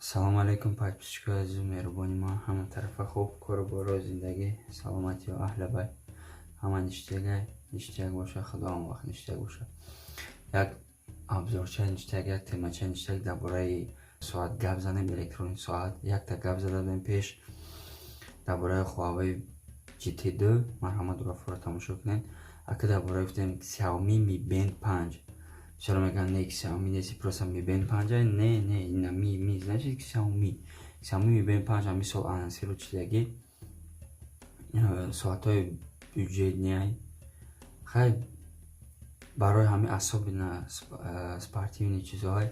Салому алейкум, подписчикои азизу меҳрубони ман. Ҳама тарафа хуб, кору боро, зиндагӣ, саломатиё, аҳли байт, ҳама ништягай, ништяк боша, худо ҳама вақт ништяк боша. Як обзорча ништяк, як темача ништяк дар бораи соат гап занем, электронный соат. Якта гап зада будем пеш дар бораи Huawei GT2, марҳамат, дурафора тамошо кунед. Ака дар бораи гуфтем Xiaomi Mi Band 5. Чаро мегӯянд не, Xiaomi нест, просто Mi Band 5? Не, не, ина Mi, значит Xiaomi. Xiaomi Mi Band 5 ҳамин сол анонсировать шудагӣ, соатҳои бюджетный. Хай, барои ҳамин особенно спортивный чизҳои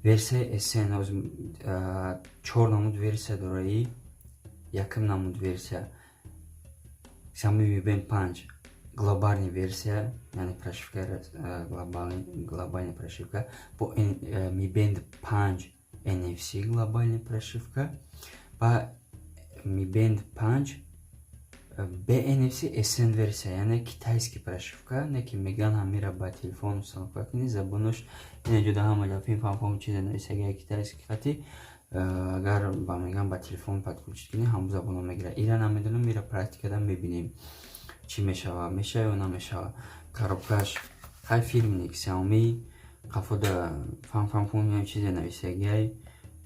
версияи SN чор намуд версия дора. И якум намуд версия Xiaomi Mi Band 5 глобальный версия, яъне прошивка, глобальная прошивка бо Mi Band 5 NFC глобальная прошивка ва Mi Band 5 BNFC SN версия, яъне китайский прошивка. Не ки мегӯянд ҳамира ба телефон установка кунӣ, забонош ина ҷуда, ҳама ҷа фин-фан-фон чизе нависага китайский хати. Агар ба мегӯянд ба телефон подключить кунӣ, ҳамон забоно мегирад. Ира намедонам, ира практикада мебинем, чӣ мешава, мешава ё намешава. Коробкаш хай фирменный Xiaomi, қафода фан-фан-фун чизе нависагиай,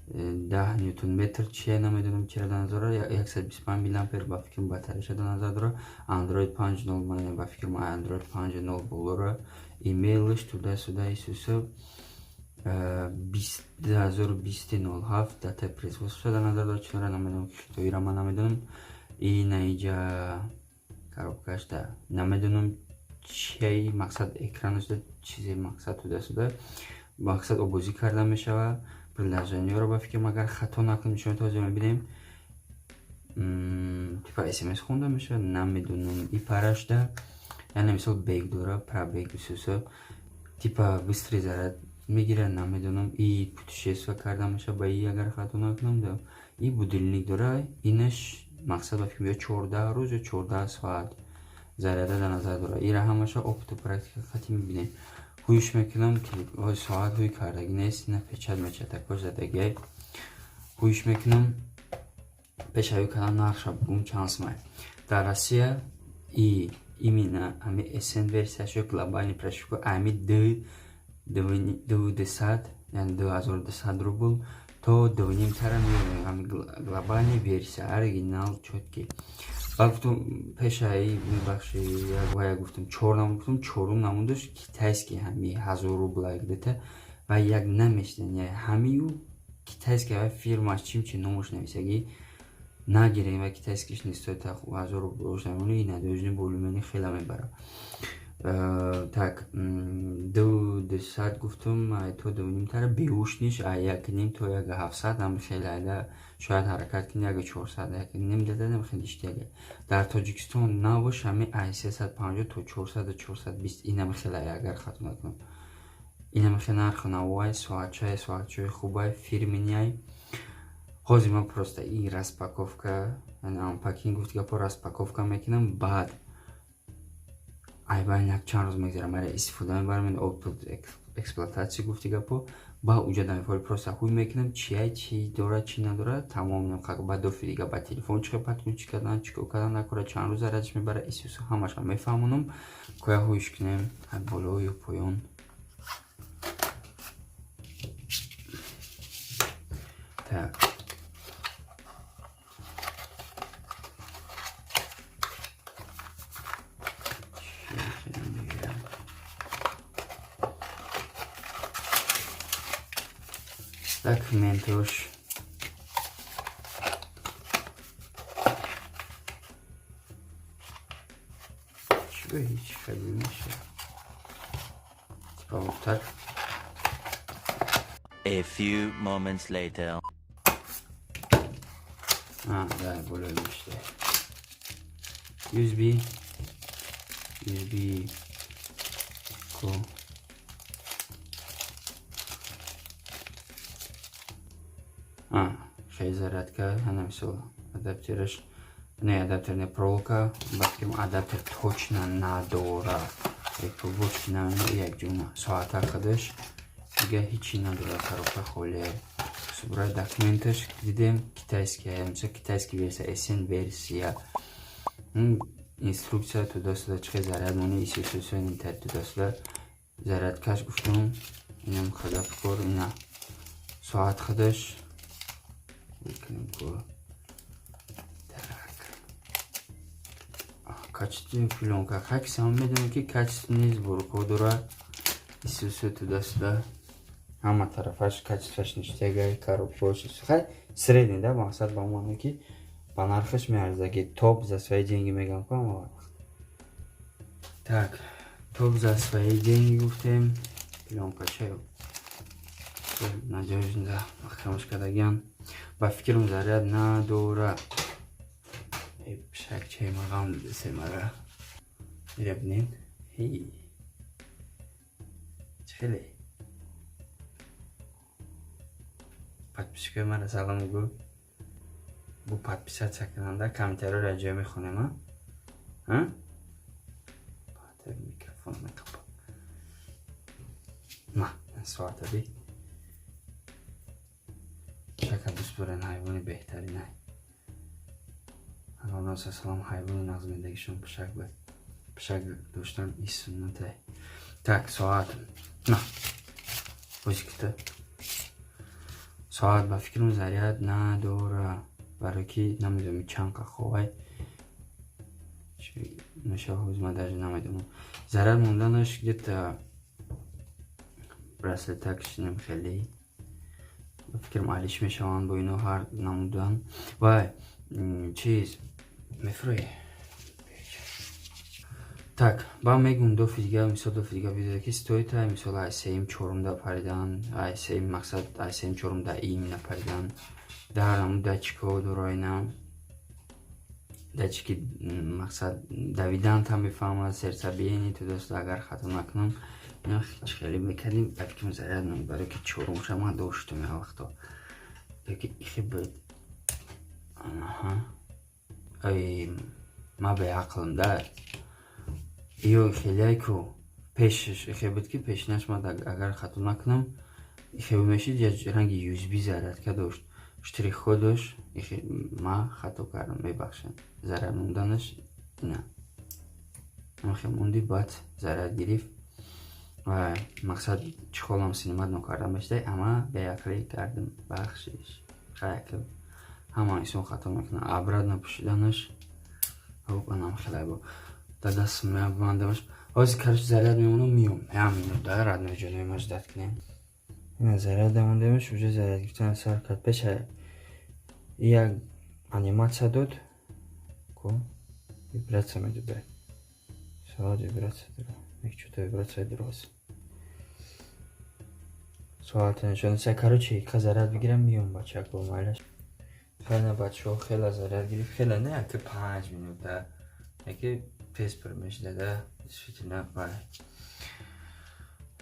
10 ньютон метр чие, намедонам чира дар назар дора, 125 миллиампер ба фикрам батареяша дар назар дора. Android 5.0, ба фикрам Android 5.0 болора, имейлш туда-сюда исусу 2020-07 датаи производства дар назар дора, чунора намедонам, ира ман намедонам. Ина иҷа коробкаш да намедонам чиай, мақсад экранаш да чизе, мақсад туда-сюда, мақсад обозӣ карда мешава приложениеро, ба фикрам, агар хато накунем, шумо тоза мебинем, типа смс хонда мешавад, намедонам. И парашда, яъне мисол бег дора, пробег исуса, типа быстрый заряд мегирад, намедонам. И путешествие карда мешавад ба и, агар хато накунам, да. И будильник дора, инаш мақсад ба фикрам ё 14 рӯз, ё 14 соат заряда дар назар дора. Ира ҳамаша опыту практика хати мебинем. Ҳуйш мекунам, соат ҳуй кардагӣ нест, ина печать мечатакош задагиай. Ҳуйш мекунам, пеш ҳуй кардан нархша бугум, чанд сумай дар Россия. И именно ҳами SN версияш ё глобальный прошивка ами 2200, яъне 2200 рубл то дувним тара меёбем, ҳами глобальный версия, оригинал, чёткий. Баъд гуфтум пешаи, мебахши, як гуфтум чор намуд, гуфтум чорум намудаш китайский, ҳами 1000 рубл где-то ва як намешнен, ҳамию китайский ва фирмаш чим чи номуш нависагӣ, нагирем ва китайскиш не стоит 1000 рубл, и надёжный более-менее хела мебарад. Так, 2200 гуфтум то дувним тара, беушниш 1,5 то 1,700, ҳам хеле айда шояд ҳаракат кунӣ, 1,400, 1,5 дадам, хеле иштияга. Дар Тоҷикистон набош ҳами ай 350 то 400, 420, инам хеле, агар хато накунам, инам хеле нарху навоай. Соатчай, соатчаи хубай, фирменный. Ҳозир ман просто и распаковка, яъне unpacking гуфти гапо, распаковка мекунам, баъд айбайн якчанд рӯз мегзарам, мара истифода мебарам, опыт эксплуатация гуфти гапо, ба уҷа дамифоли просто ҳуй мекунам, чия чӣ дорад, чӣ надорад, тамом. Ба дофи дига ба телефон чӣ подключить кардан, чӣ кор кардан накора, чанд рӯз зарядш мебара, исусу ҳамаша мефаҳмонам. Коя ҳуйш кунем, боло ё поён. Так, документош. Чего ҳеч хеле мешавад, типа вот так. A few moments later. А, да, боло мешта USB, USB ко. Хеле зарядка, ана мисол адаптераш, не адаптер, не проволока, ба фикрам адаптер точно надора, проволочки намена, якҷуна соата худаш, дига ҳичи надора, коробка холия. Субра документаш дидем, китайский, мисол, китайский версия, SN версия. Инструкция, туда-сюда, чихе заряд мони, исисусо, интер, туда-сюда. Зарядкаш гуфтум, инам хадапкор, ина соат худаш. Мекунем ку. Так. Качественный пленка. Как сам медонем, ки качественный сборка дора. Исусо, туда-сюда. Ҳама тарафаш качестваш ништягай, коробкош хай средний да, мақсад ба маъно, ки ба нархаш меарза, ки топ за свои деньги мегам ку ҳама вақт. Так, топ за свои деньги гуфтем, плёнкача надёжно маҳкамаш кардагиам. Ба фикрам, заряд надора. Пишакчаи мағам семара ира бинед, чӣ хеле подписчикои мара салом гӯ, бу подписаться кунанда, комментариёро ҷоя мехонем. А микрофон мекапа ма соата би шака дӯст дорен, ҳайвони беҳтаринай. Салом, ҳайвони нағзмедагишон пишак буд. Пишак доштан ис суннатай. Так, соат на бозикита. Соат ба фикрам заряд надора, барое ки намедонам чанд қа ховай мешава. Ман даже намедонам заряд монданаш. Где-то браслетакш нем, хеле ба фикрам алиш мешаванд бо ино ҳар намудан. Вай чиз мефурӯи. Так, ба мегум, дофи дига, мисол, дофи дига видео ки стоит, ай, мисол, ай сеюм чорум да паридан, ай сеюм, мақсад, ай сеюм чорум да именно паридан. Дар ҳамун датчикҳо дора, ина датчики, мақсад, давидан там мефаҳмад, сердцебиение, туда-сюда. Агар хато накунам, ина хеле мекардим. Ба фикрам, заряд намуд, барое ки чорумша ман доштум як вақто, ки ихи буд. Аҳа, ай, ма беақлам да. Ё хеле ку пешаш ихе буд, ки пешинаш ман, агар хато накунам, ихе мешид, я ранги USB зарядка дошт, штрихҳо дошт. Ихе ма хато кардам, мебахшед. Заряд монданаш ина хе монди, баъд заряд гирифт ва, мақсад, чехолам снимать нокардам бештай, ама беақлӣ кардам, бахшиш. Хайки ҳама инсон хато мекунад. Обратно пӯшиданаш анам хеле бо дар даст мебандамаш. Ҳозир, короче, заряд мемонам, миём, як минут да, родной ҷонои ма, ждать кунем. Ина заряд дамондемаш, уже заряд гирифтан сар кард. Пеша як аниматсия дод ку, вибратсия медода соат, вибратсия дора, чута вибратсия дорост соата нишон. Короче, ка заряд бигирам, миём, бачако, майлаш. Хеле, бачаҳо, хеле заряд гирифт, хеле не, яке 5 минута, яке тез пур мешуда да. Действительно, вай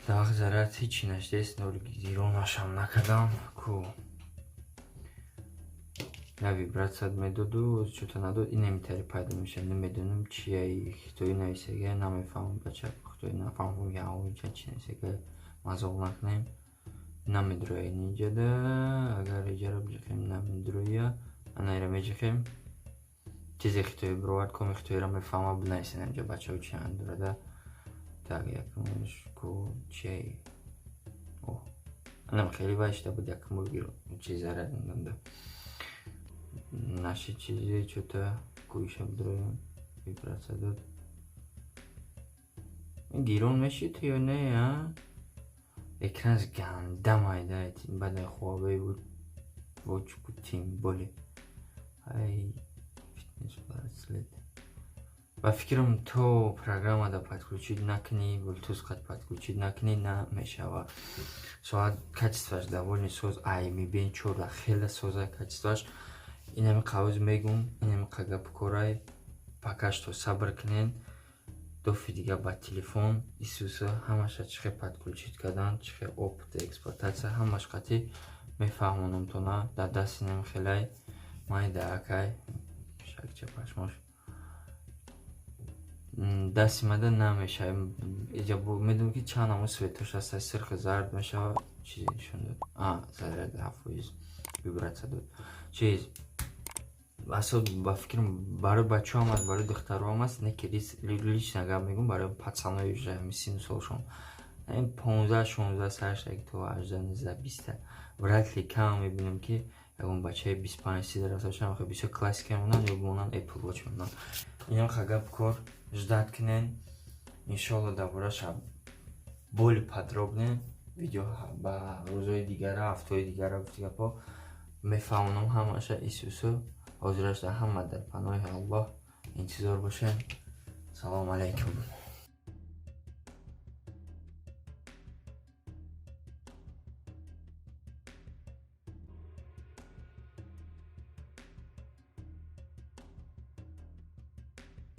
дар вақти заряд ҳичи нашидест, гиронашам накардам ку, я вибратсия медоду, чута надод. Инамитари пайдо мешавад, намедонам чия, хитоӣ нависага, намефаҳмам, бача, хитоӣ нафаҳмам, яоча чи нависага, мазоқ накунем. Намедроя инҷада, агар иҷара биҷиқем, намедроя. Анаира меҷиқем, чизе хитоӣ бировард, коми хитоиро мефаҳма, бинависен инҷа, бачаҳо, чи андорада. Так, якумаш ку чиай? Анам хеле вай шуда буд, якум чи зарар донда наши чизе, чута кӯиша бидроям, вибратсия дод. Гирон мешид ё не? А экранаш ганда майда, баъд Хуавей буд вочку, тем более ай фитнес браслет. Ба фикрам, то программада подключить накунӣ, Bluetooth қад подключить накунӣ, намешава. Соат качестваш довольно соз, ай Mi Band 4 хеле соза качестваш. Инами қавз мегум, инами қагапу корай. Пока что сабр кунен, дофи дига ба телефон исуса ҳамаша чихе подключить кардан, чихе опыт эксплуатация, ҳамаш қатӣ мефаҳмонам. Дар дасти нами хелай майдаакай шакча пашмош дасти мада намешава. Иҷа медонам, ки чанд намо светош ҳаст, сирхи зард мешава. Чизе нишон дод, заряд 7%. Вибратсия дод, чиз асо, ба фикрам, барои бачаҳоам аст, барои духтароам аст. Не ки лично гап мегӯм, барои пацанои уже ҳами сину солшон, 15, 16 саршаги то 18, 19, 20-та. Вряд ли, кам мебинам, ки ягон бачаи 25, 30 расошам. Охи бисёр классика мемонанд ё монанд Apple Watch мемонанд. Инам гап кор, ждать кунен, иншоалло, дар бораша более подробно видео ба рӯзҳои дигара, ҳафтаҳои дигара, гуфти гапҳо, мефаҳмонам ҳамаша исусу. Ҳозираш дар ҳама дар паноҳи Аллоҳ, интизор бошед. Салому алайкум.